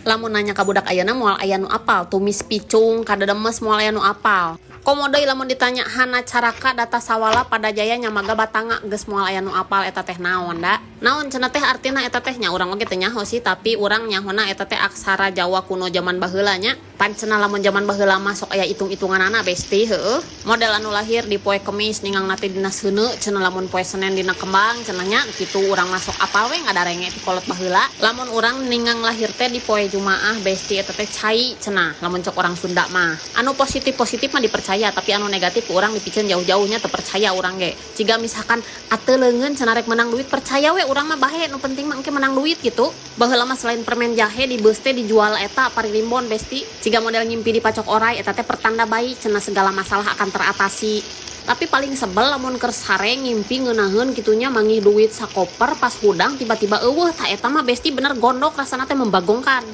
Lamun nanya ka budak ayeuna, moal aya nu apal tumis picung, kadedemes, moal aya nu apal. Komo deui lamun ditanya hana caraka data sawala pada jaya nyamaga batanga, geus moal aya nu apal eta teh naon da. Naon cenah teh artina eta teh nya? Urang oge teu nyaho sih, tapi urang nyahona eta teh aksara Jawa kuno zaman baheula nya. Pan cenah lamun zaman baheula mah sok aya hitung-hitunganana, besti, heueuh. Model anu lahir di poe Kemis ningangna teh dina seuneu cenah, lamun poe Senen dina kembang cenah nya kitu. Urang masuk apal we ngadarenge ti kolot baheula. Lamun urang ningang lahir teh di poe Jumaah, besti, eta teh cai cenah lamun cek orang Sunda mah. Anu positif-positif mah dipercaya, tapi anu negatif urang dipiceun jauh-jauhnya, teu percaya urang ge. Jiga misalkan ate leungeun cenah rek menang duit, percaya we urang mah, bahe, nu penting mah engke menang duit gitu. Baheula mah selain permen jahe, di bus teh dijual eta parilimbon, besti. Jiga model ngimpi dipacok orai, eta teh pertanda baik cenah, segala masalah akan teratasi. Tapi paling sebel lamun keur sare ngimpi ngeunaheun kitunya, manggih duit sakoper, pas hudang tiba-tiba euweuh. Tah, eta mah, besti, bener gondok rasana teh, membagongkan.